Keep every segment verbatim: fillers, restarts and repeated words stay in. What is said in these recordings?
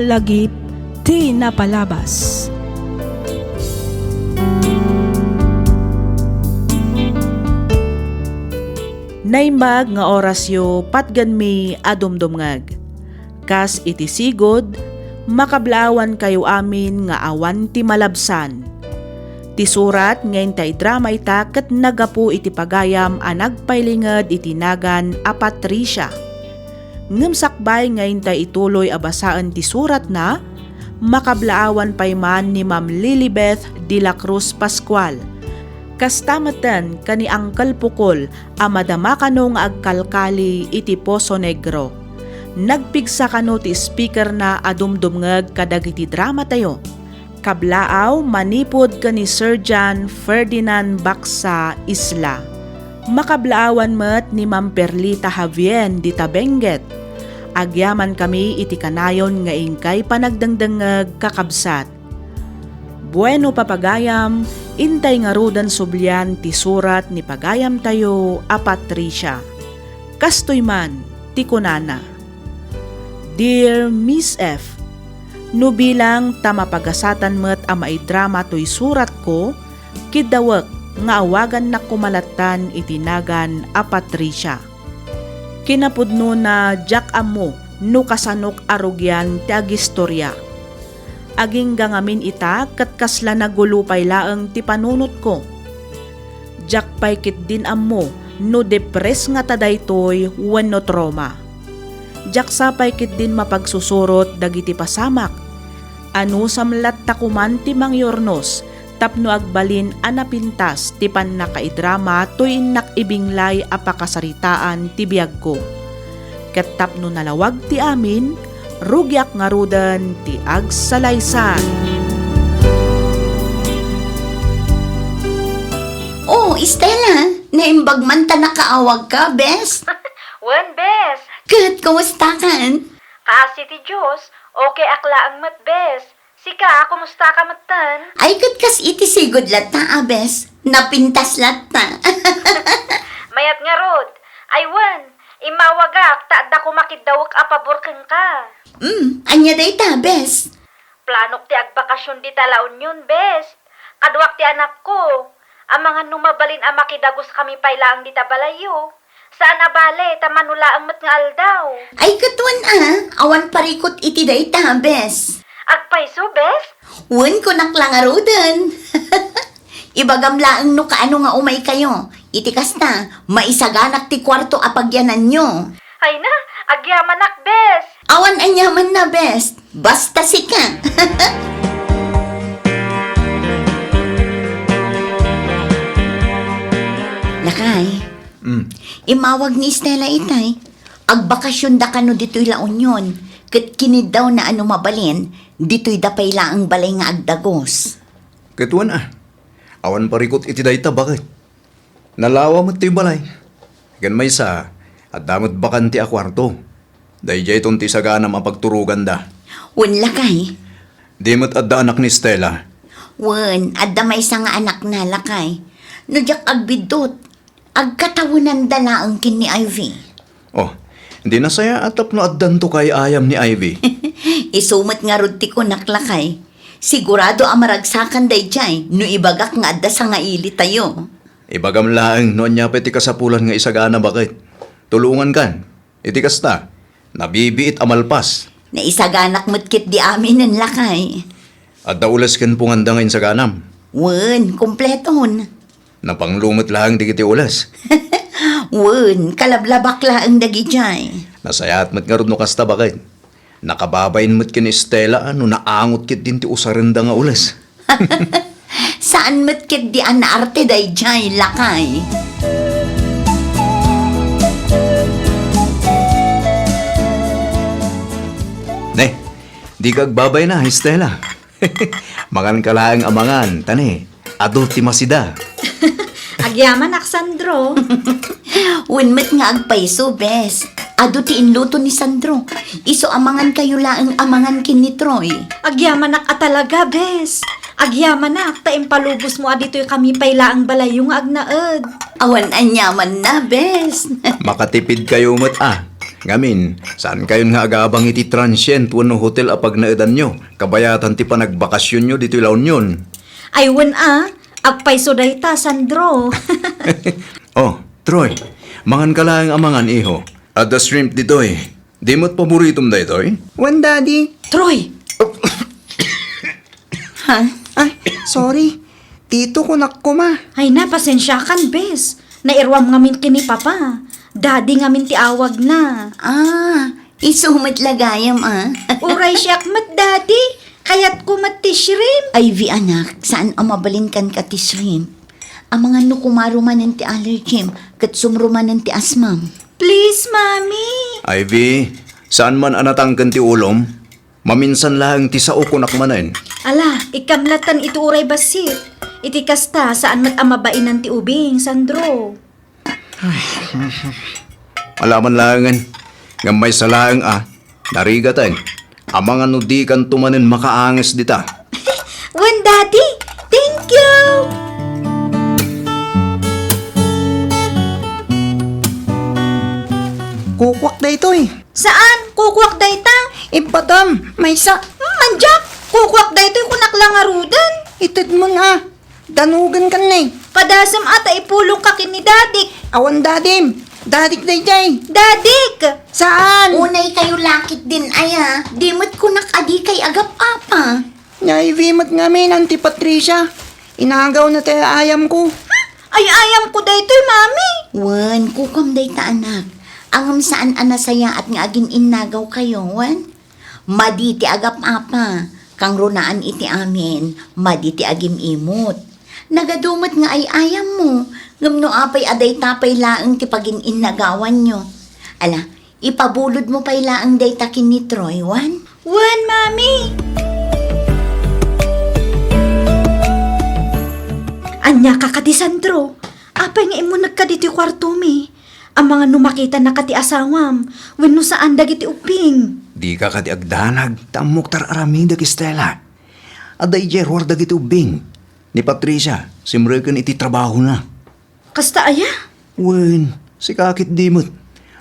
Lagip ti napalabas. Naimbag nga orasyo, patgenmi a dumdumngeg. Kas iti sigud, makablaawankayo amin nga awan ti malabsan. Ti surat nga inta idrama ita ket naggapu iti pagayam a nagpailinged iti nagan a Patricia. Ngem sakbay nga inta ituloy a basaen ti suratna, makablaawan pay man ni Ma'am Lilibeth de la Cruz Pascual. Kasta metten ken ni Uncle Pukol a madama kano nga agkalkali iti Poso Negro. Nagpigsa kano ti speakerna a dumdumngeg kadagiti dramatayo. Kablaaw manipud ken ni Sir John Ferdinand Baksa Isla. Makablaawan met ni Ma'am Perlita Javier de Tabenguet. Agyamankami iti kanayon nga inkay panagdengdengngeg, kakabsat. Bueno, papagayam, intay ngaruden sublian ti surat ni pagayamtayo a Patricia. Kastoy man ti kunana, Dear Miss F, no bilang ta mapagasatan met a maidrama toy suratko, kiddawek nga awagannak koma lattan iti nagan a Patricia. Kinapudnona, diak ammo no kasanok a rugian ti agistoria. Agingga ngamin ita ket kasla nagulo pay laeng ti panunotko. Diak pay ketdin ammo no depres ngata daytoy wenno trauma. Diak sa pay ketdin mapagsusurot dagiti pasamak. Anusam latta koman ti mangyurnos tapno agbalin a napintas ti pannakaidrama toy innak ibinglay a pakasaritaan ti biagko. Ket tapno nalawag ti amin, rugiak ngaruden ti agsalaysay. Oh, Estela, naimbag man ta nakaawagka, bes? Wen, bes. Ket kumustakan? Kaasi ti Dios, okay ak laeng met, bes. Sika, kumusta ka metten? Ay, ket kas iti sigud latta, a bes. Napintas latta. Mayat ngarud. Ay wen, immawagak ta adda koma kiddawek a pabor kenka. Hmm, ania dayta, bes? Planok ti agbakasyon dita La Union, bes. Kaduak ti anakko. Amangan no mabalin a makidaguskami pay laeng dita balayyo. Saan a bale, ta mano laeng met nga aldaw. Ay, ket wen a, awan parikut iti dayta, bes. Agpayso, bes? Wen, kunak la ngaruden. Ibagam laeng no kaano nga umaykayo. Iti kasta, maisaganak ti kuarto a pagyananyo. Ay na, agyamanak, bes. Awan aniamanna, bes. Basta sika. Lakay, Mm. Immawag ni Estela itay. Agbakasyonda kano ditoy La Union, ket kiniddawna a no mabalin, ditoyda pay laeng balay nga agdagus. Ket wen a, awan parikut iti dayta, baket. Nalawa met ti balay. Ken maysa, adda met bakante a kuarto. Daydiayton ti isaganam a pagturoganda. Wen, lakay. Di met adda anak ni Estela? Wen, adda maysa nga anakna, lakay. No diak agbiddut, agkatawenanda laeng ken ni Ivy. Oh, di nasayaat tapno addanto kay ayam ni Ivy. Isu met ngarud ti kunak, lakay. Sigurado a maragsakan daydiay no ibagak nga adda sangailitayo. Ibagam laeng no ania pay ti kasapulan nga isagana, baket. Tulongankan. Iti kasta, nabibiit a malpas. Naisaganak met ketdi aminen, lakay. Adda ules ken punganda nga insaganam? Wen, kompleton. Napanglo met laeng dagiti ules? Wen, kalablabak laeng dagidiay. Nasayaat met ngarud no kasta, baket. Nakababain met ken ni Estela no naangot ketdin ti usarenda nga ules. Saan met ketdi a naarte daydiay, lakay. Ne, dika agbabayna, Estela. Manganka laeng a mangan, ta ne, adu ti masida. Agyamanak, Sandro. Wen met nga agpayso, bes. Adu ti inluto ni Sandro. Isu a mangankayo laeng a mangan ken ni Troy. Agyamanak a talaga, bes. Agyamanak ta impalubosmo a ditoykami pay laeng balayyo nga agnaed. Awan aniamanna, bes. Makatipidkayo met a. Ngamin, saankayon nga agabang iti transient wenno hotel a pagnaedanyo, kabayatan ti panagbakasionyo ditoy La Union. Ay, wen a, agpayso dayta, Sandro. Oh, Troy, mangan ka laeng a mangan, iho. Adda shrimp ditoy. Di met paboritom daytoy? Wen, Daddy. Troy! Ha? Ay, sorry. Tito, kunak koma. Ay na, pasensiakan, bes. Nairuam ngamin ken ni Papa. Daddy ngamin ti awagna. Ah, isu met la gayam, ah. Uray siak met, Daddy. Kayatko met ti shrimp. Ivy, anak, saan a mabalin kenka ti shrimp? Amangan no kumarumanen ti allergym, ket sumrumanen ti asmam. Please, Mami. Ivy, saan man a natangken ti ulom? Maminsan laeng ti sao kunak manen. Ala, ikkamlatan iti uray bassit. Iti kasta, saan met a mabainan ti ubing, Sandro. Ala man laengen. Ngem maysa laeng a, narigaten. Amangan no dikanto manen makaanges dita. Wen, Daddy, thank you! Kukuak daytoy. Saan? Kukuak dayta? Ibbatam, maysa. Hmm, mandiak! Kukuak daytoy, kunak la ngaruden. Itedmon a. Danugen ken ni. Padasem a ta ipulongka ken ni Dadik. Awan dadim. Dadik daydiay. Dadik! Saan? Unay kayo lakit din aya. Di met kunak a di kay agap-apa. Ni Ivy met ngamin, Auntie Patricia. Inagawna ti ayamko. Ay-ayamko daytoy, Mami. Wen, kukuam dayta, anak. Ngem saan a nasayaat nga agin-innagaw kayo, wen? Madi ti agap-apa, kangrunaan iti amin, madi ti agim-imot. Nagadu met nga ay-ayammo, ngem no apay a dayta pay laeng ti pagin-innagawanyo. Ala, ipabulodmo pay laeng dayta ken ni Troy, wen? Wen, Mami! Ania ka kadi, Sandro? Apay nga immunegka ditoy kuartomi? Amangan no makitanaka ti asawam, wenno saan dagiti ubbing. Dika kadi agdanag, ta ammok ti ar-aramidek, Stella. Adda idiay ruar dagiti ubbing. Ni Patricia, simreken iti trabahona. Kasta aya? Wen, sika ketdi met.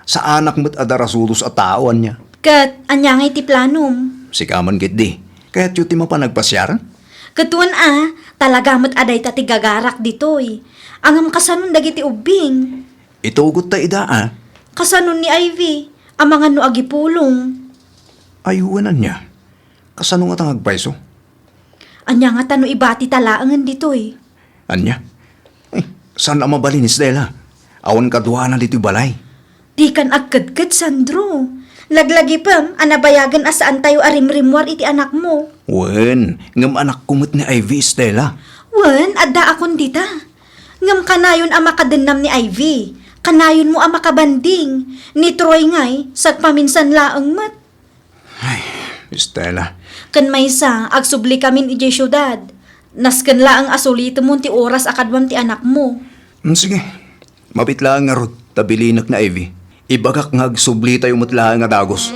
Saanak met a darasudos a tao, ania? Ket ania ngay ti planom? Sika man ketdi. Kayatyo ti mapan agpasiaran? Ket wen a, talaga met a dayta ti gagarak ditoy. Ngem kasanon dagiti ubbing? Itugotta ida a. Kasanon ni Ivy? Amangan no agipulong. Ay, wen, ania? Kasano ngata nga agpayso? Ania ngata no ibatita laengen ditoy? Ania? Ay, saan a mabalin, Stella? Awan kaduana ditoy balay. Dikan agkedked, Sandro. Laglagipem a nabayagen a saantayo a rimrimmuar iti anakmo. Wen, ngem anakko met ni Ivy, Stella. Wen, addaakon dita. Ngem kanayon a makadennam ni Ivy. Kanayonmo a makabanding. Ni Troy ngay, sagpaminsan laeng met. Ay, Stella. Ken maysa, agsublikamin idiay siudad. Nasken laeng a sulitemon ti oras a kaduam ti anakmo. Mm, sige. Mabiit laeng ngarud, ta bilinek ni Ivy. Ibagak nga agsublitayo met laeng a dagus.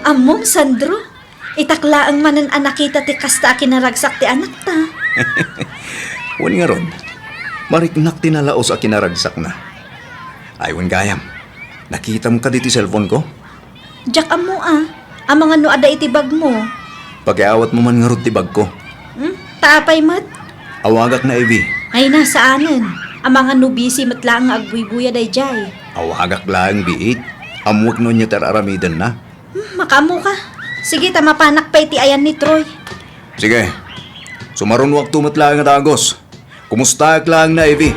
Ammom, Sandro, itak laeng manen a nakita ti kasta a kinaragsak ti anakta. Wen ngarud, mariknak ti nalaus a kinaragsakna. Ay, wen gayam, nakitam kadi ti cellphone ko? Diak ammo a, amangan no adda iti bagmo. Pakiawatmo man ngarud ti bagko. Hmm? Ta apay met? Awagak ni Ivy. Ay na, saanen. Amangan no busy met laeng nga agbuybuya daydiay. Awagak laeng biit. Ammoek no ania ti ar-aramidenna. Hmm, makaammoka. Sige, ta mapanak pay iti ayan ni Troy. Sige. Sumarunoakto met laeng a dagus. Kumustaek laeng ni Ivy.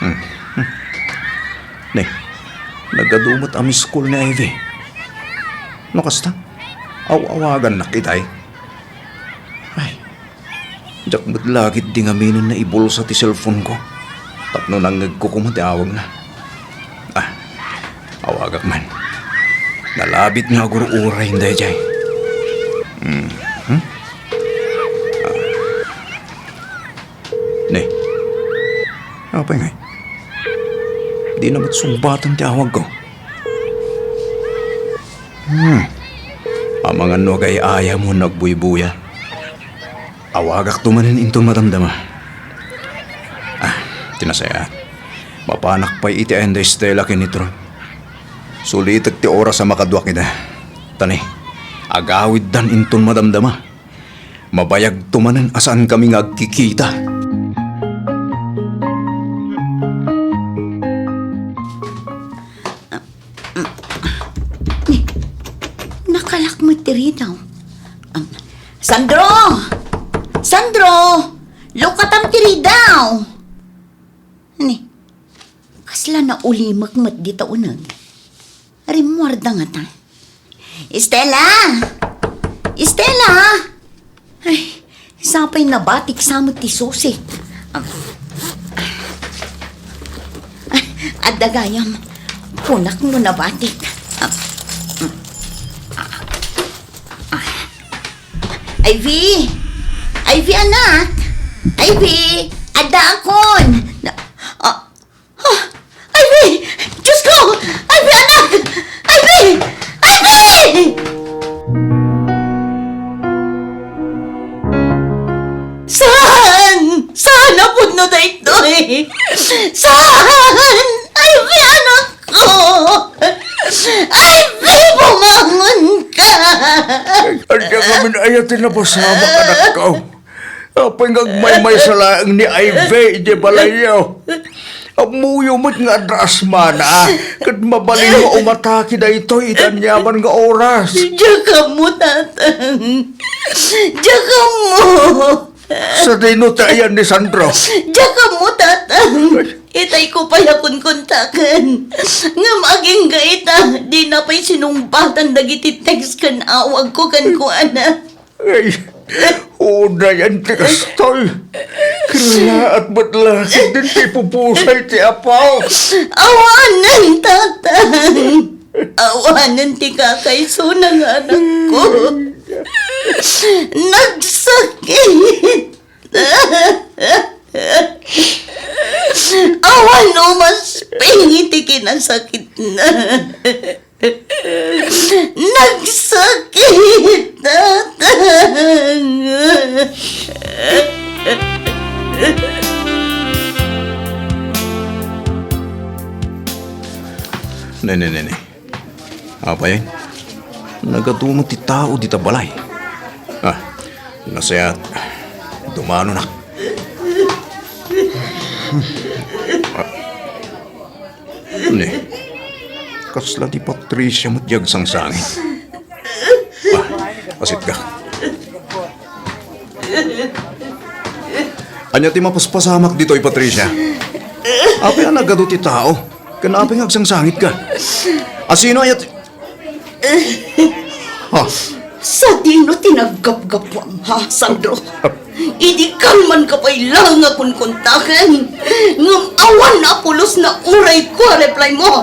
Hmm. Ne, nagadu met a miss call ni Ivy. No kasta, aw-awagannak itay. Ay, diak met la ketdi ngaminen naibulsa ti cellphone ko tapno nangngegko koma ti awagna. Ah, awagak man. Nalabit nga agur-uray daydiay. Hmm? Hmm? Ah. Ne. Apay ngay? Dina met sungbatan ti awagko. Hmm. Amangan no agay-ayam wenno agbuybuya. Awagakto manen inton madamdama. Ah, ti nasayaat. Mapanak pay iti ayan da Estela ken ni Troy. Sulitek ti oras a makaduak ida. Tani, agawiddan inton madamdama. Mabayagto manen a saankami nga agkikita. Nakalak met ti ridaw. Am, Sandro! Sandro! Lukatam ti ridaw! Ni, kasla naulimek met dita uneg. Rimmuarda ngata. Estela! Estela! Ay, sapay nabatik sa met ti susi. Am, ay, adda gayam. Kunak no nabatik. Am, Ivy! Ivy, anak! Ivy! Addaakon! Na, ah, ah, Ivy! Diyos ko! Ivy, anak! Ivy! Ivy! Saan? Saan a pudno daytoy? Saan? Ivy, anak ko! Ivy, bumangon ka! Ania ngamin aya ti napasamak, anak ko? Apay nga agmaymaysa laeng ni Ivy idiay balayyo? Ammoyo met nga adda asmana, ket mabalinmo a umatake daytoy iti aniaman nga oras. Diak ammo, Tatang. Diak ammo. Sadino ti ayan ni Sandro? Diak ammo, Tatang. Itay ko pay a kunkuntaken. Ngem agingga ita, dina pay sinungbatan dagiti text ken awagko kenkuana. Ay, unayen ti kastoy. Kinalaat met la ketdin ti ipupusay ti apaw. Awanen, Tatang. Awanen ti kakaisuna nga anakko. Nagsakit. Awan umasping iti kinasakitna. Nagsakit, Tatang. Nene, nene. Apay, nagadu met ti tao dita balay. Ah, nasayaat. Dumanonak. Ah, ne, kasla ni Patricia met ti agsangsangit. Ah, asit ka. Ania ti mapaspasamak ditoy, Patricia? Apay a nagadu ti tao? Ken apay nga agsangsangit ka? Asino aya ti, ha? Sadino ti naggapgapuam, ha, Sandro? Idi kalman ka pay laeng a kunkuntaken, ngem awan a pulos nga uray ko a reply mo.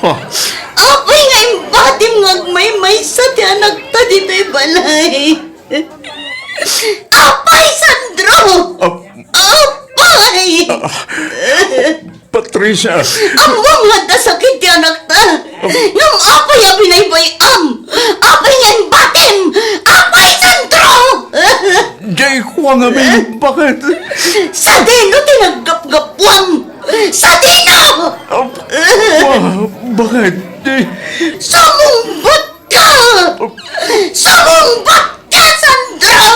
Ha? Apay nga imbatim nga agmaymaysa ti anakta ditoy balay? Apay, Sandro! Ah. Apay! Ah. Patricia! Ammom nga adda sakit ti anakta! Ngem apay a binaybay-am? Apay nga imbatim? Apay, Sandro! Diay ko ngamin, bakit? Sadino ti naggapgapuam? Sadino? Ah, ba-, bakit? Sumungbat ka! Sumungbat ka, Sandro!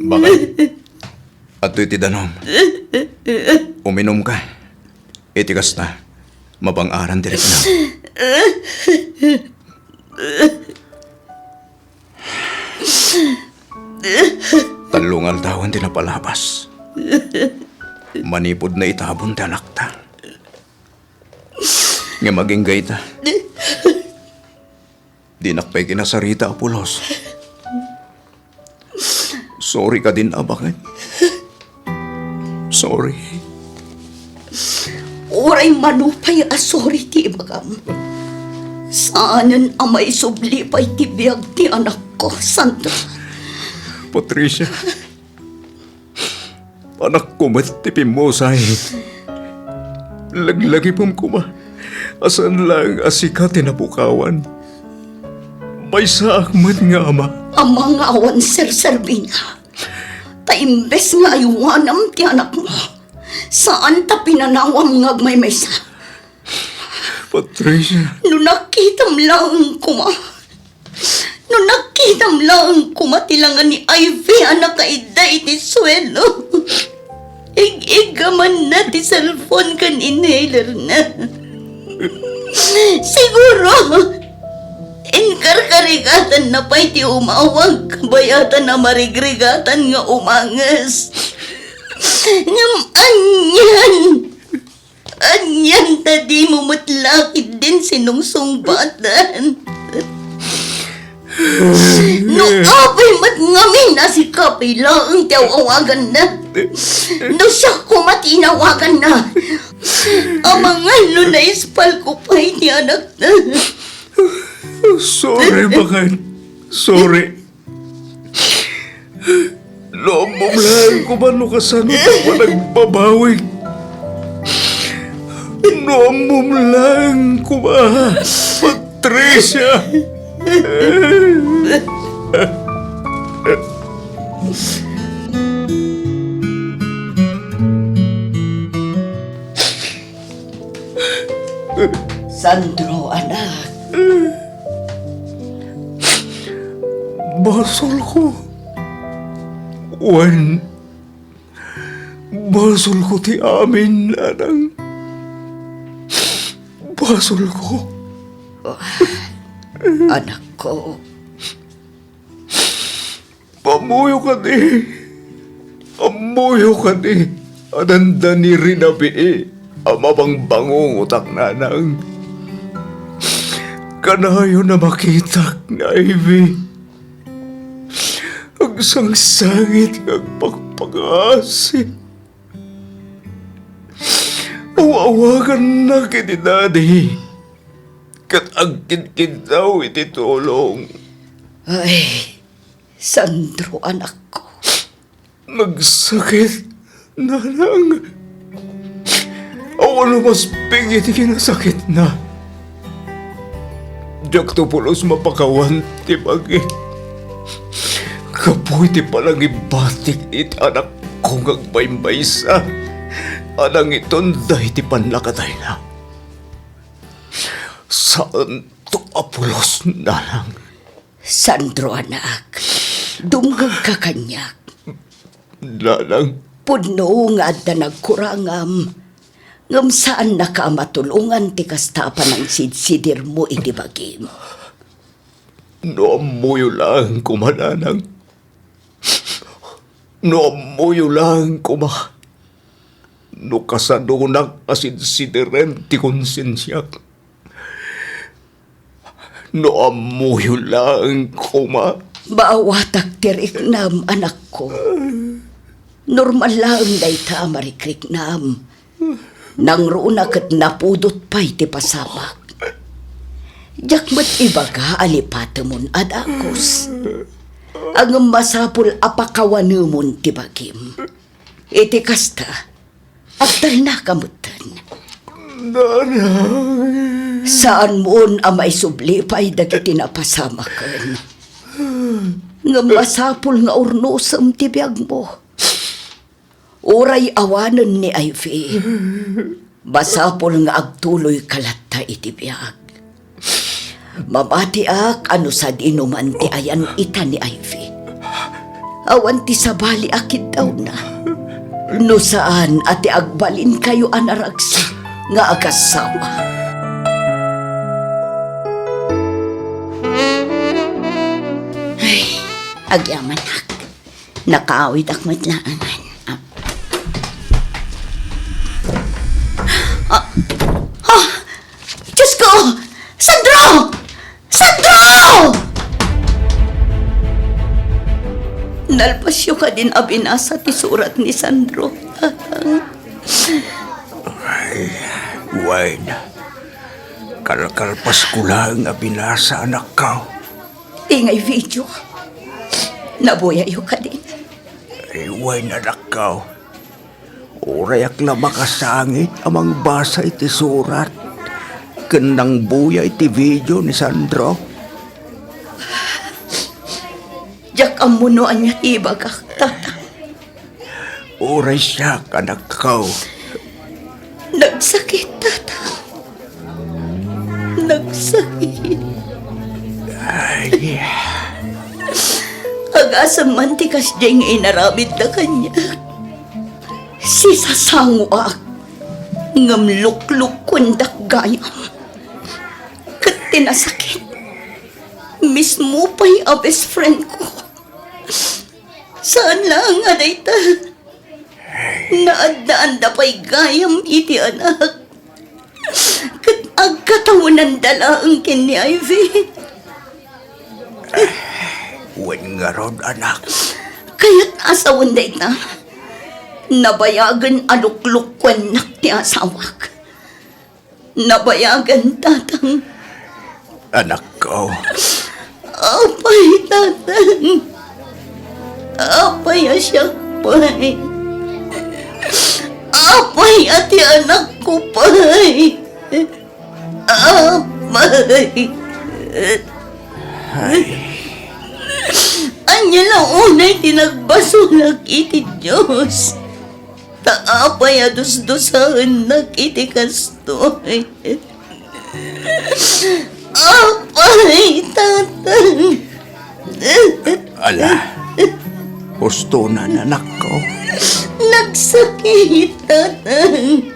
Bakit? Adtoy ti danum. Uminum ka. Iti kasta, mabang-aran ti riknam. Tallo nga aldawen ti napalabas. Manipud naitabon ti anakta. Ngem agingga ita. Dinak pay kinasarita, Apolos. Sorry kadin, Abakan. Sorry. Uray mano pay a sorry ti ibagam, saanen a maisubli pay ti biag ti anakko, Sandro. Patricia, anakko met ti pimmusay. Laglagipem koma a saan laeng a sika ti napukawan. Maysaak met nga ama. Ama nga awan serserbina. Ta imbes nga aywanam ti anakmo, saan ta pinanawam nga agmaymaysa. Patricia. No nakitam laeng koma, no nakitam laeng koma ti langa ni Ivy a nakaidda iti suelo, ig-iggamanna ti cellphone ken inhalerna. Siguro, inkarkarigatanna pay ti umawag kabayatan a marigrigatan nga umanges. Ngem anian? Anian ta dimo met la ketdin sinungsungbaten? No apay met ngamin a sika pay laeng ti aw-awaganna, no siak koma ti inawaganna, amangan no naispalko pay ti anakna. Sorry, Bakan. Sorry. No ammom laeng koma no kasano ti panagbabawi. No ammom laeng koma, Patricia. Sandro, anak. Basolko. Wen, basolko ti amin, nanang. Basolko. Anakko. Ammoyo kadi, ammoyo kadi a dandani rinabii a mabangbangungotak, nanang. Kanayon a makitak ni Ivy. Agsangsangit nga agpakpakasi. Aw-awaganna iti Daddy ket agkidkiddaw iti tulong. Ay, Sandro, anakko. Nagsakit, nanang. Awan umasping iti kinasakitna. Diakto pulos mapakawan ti bagi. Gapu iti panangibatik iti anakko nga agmaymaysa a nangiton daydi pannakatayna. Saanto a pulos, nanang. Sandro, anak, dumngegka kaniak. Nanang. Pudno nga adda nagkurangam, ngem saannaka a matulongan ti kasta a panangsidsidirmo iti bagim. No ammoyo laeng koma, nanang. No ammoyo laeng koma no kasanonak a sidsidiren ti konsensiak. No ammoyo laeng koma. Maawatak ti riknam, anakko. Normal laeng dayta a marikriknam. Nangruna ket napudot pay ti pasamak. Diak met ibaga a lipatemon a dagus. Ngem masapul a pakawanemon ti bagim. Iti kasta, agtalnaka metten. Nanang. Saanmon a maisubli pay dagiti napasamaken. Ngem masapul nga urnosem ti biagmo. Uray awanen ni Ivy, masapul nga agtuloyka latta iti biag. Mamatiak a no sadino man ti ayan ita ni Ivy. Awan ti sabali a kiddawna. No saan a ti agbalinkayo a naragsak nga agassawa. Ay, agyamanak. Nakaawidak met laengen. Ah. Ah! Ah! Diyos ko! Sandro! Sandro! Nalpasyo kadin a binasa ti surat ni Sandro, Tatang? Ay, wen. Kalkalpasko laeng a binasa, anakko. Ingay video. Nabuyayo kadin? Ay, wen, anakko. Uray ak la makasangit a mangbasa iti surat ken nangbuya iti video ni Sandro. Diak ammo no ania ti ibagak, Tatang. Uray siak, anakko. Nagsakit, Tatang. Nagsakit. Ay. Agasem man ti kasdiay nga inaramidda kaniak. Sisasangoak, ngem luklukkuendak gayam. Ket ti nasakit, mismo pay a best friend ko. Saan laeng a dayta, naaddaanda pay gayam iti anak. Ket agkatawenanda laeng ken ni Ivy. Wen ngarud, anak. Kayat a sawen dayta. Nabayagen a luklukkuennak ti asawak. Nabayagen, Tatang. Anakko. Apay, Tatang? Apay a siak pay? Apay a ti anakko pay? Apay. Ay. Ania la unay ti nagbasolak iti Dios? Ta apay a dusdusaennak iti kastoy? Apay, Tatang. Ala, husto na, anakko. Nagsakit, Tatang.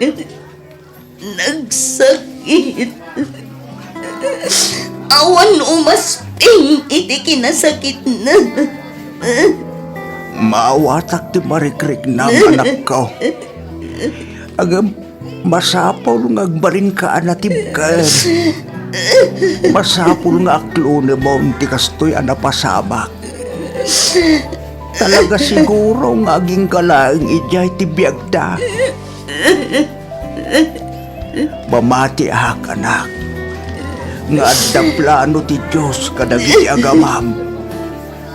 Nagsakit. Awan umasping iti kinasakitna. Maawatak ti marikriknam, anakko. Ngem masapul nga agbalinka a natibker. Masapul nga aklonemon ti kastoy a napasamak. Talaga siguro nga agingga laeng idiay ti biagda. Mamatiak, anak, nga adda plano ti Dios kadagiti agamam.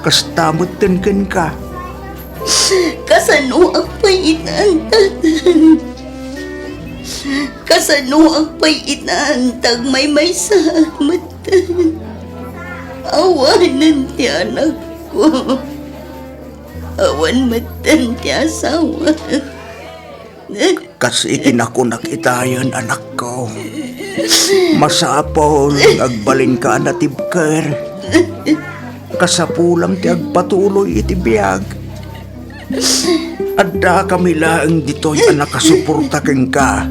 Kasta metten kenka. Kasanoak pay itan, Tatang? Kasanoak pay itan ta agmaymaysaak metten? Awanen ti anakko. Awan metten ti asawak. Kas iti nakunak itayen, anakko, masapul nga agbalinka a natibker. Kasapulam ti agpatuloy iti biag. Addakami laeng ditoy a nakasuporta kenka.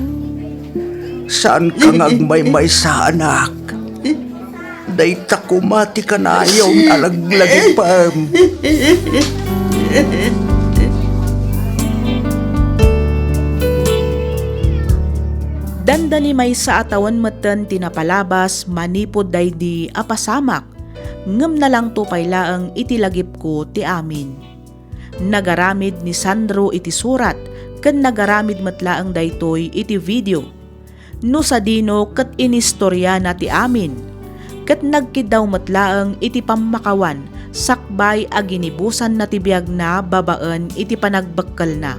Saanka nga agmaymaysa, anak. Dayta koma ti kanayon a laglagipem. Dandani maysa a tawen metten ti napalabas manipud daydi a pasamak, ngem nalangto pay laeng iti lagipko ti amin. Nagaramid ni Sandro iti surat, ken nagaramid met laeng daytoy iti video. No sadino ket inistoriana ti amin, ket nagkiddaw met laeng iti pammakawan sakbay a ginibusanna ti biagna babaen iti panagbekkelna.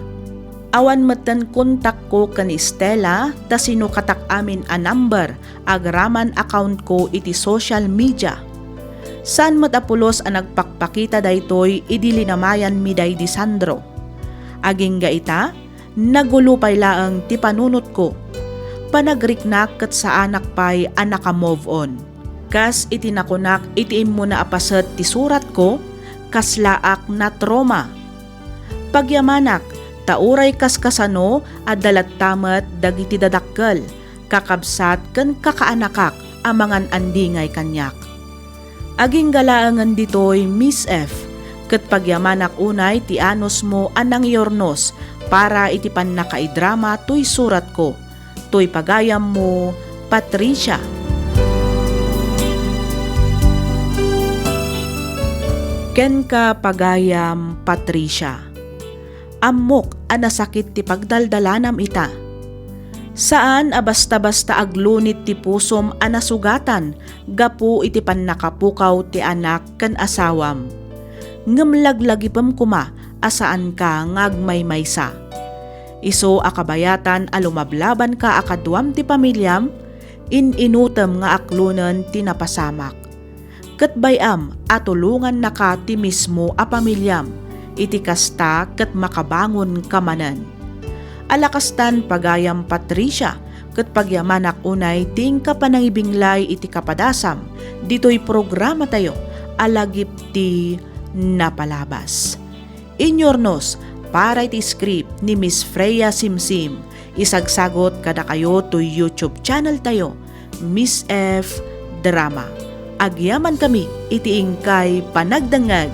Awan metten kontakko ken ni Stella ta sinukatak amin a number agraman accountko iti social media. Saan met a pulos a nagpakpakita daytoy idi linamayanmi daydi Sandro. Agingga ita, nagulo pay laeng ti panunotko. Panagriknak ket saanak pay a naka-move on. Kas iti nakunak iti immuna a paset ti suratko, kaslaak natrauma. Pagyamanak, ta uray kaskasano, adda latta met dagiti dadakkel, kakabsat ken kakaanakak a mangan-andingay kaniak. Agingga laengen ditoy, Miss F, ket pagyamanak unay ti anusmo a nangyurnos para iti pannakaidrama toy suratko. Toy pagayammo, Patricia. Kenka, pagayam Patricia. Ammok a nasakit ti pagdaldalanam ita. Saan a basta-basta aglunit ti pusom a nasugatan gapu iti pannakapukaw ti anak ken asawam. Ngem laglagipem koma a saanka nga agmaymaysa. Isu a kabayatan a lumablabanka a kaduam ti pamiliam, in-inutem nga aklonen ti napasamak. Ket bay-am a tulongannaka ti mismo a pamiliam, iti kasta ket makabangonka manen. Alakastan, pagayam Patricia, ket pagyamanak unay ti inka panangibinglay iti kapadasam ditoy programatayo a Lagip ti Napalabas. Inyurnos para iti script ni Miss Freya Simsim, isagsagot kadakayo toy YouTube channel tayo, Miss F Drama. Agyamankami iti inkay panagdengngeg.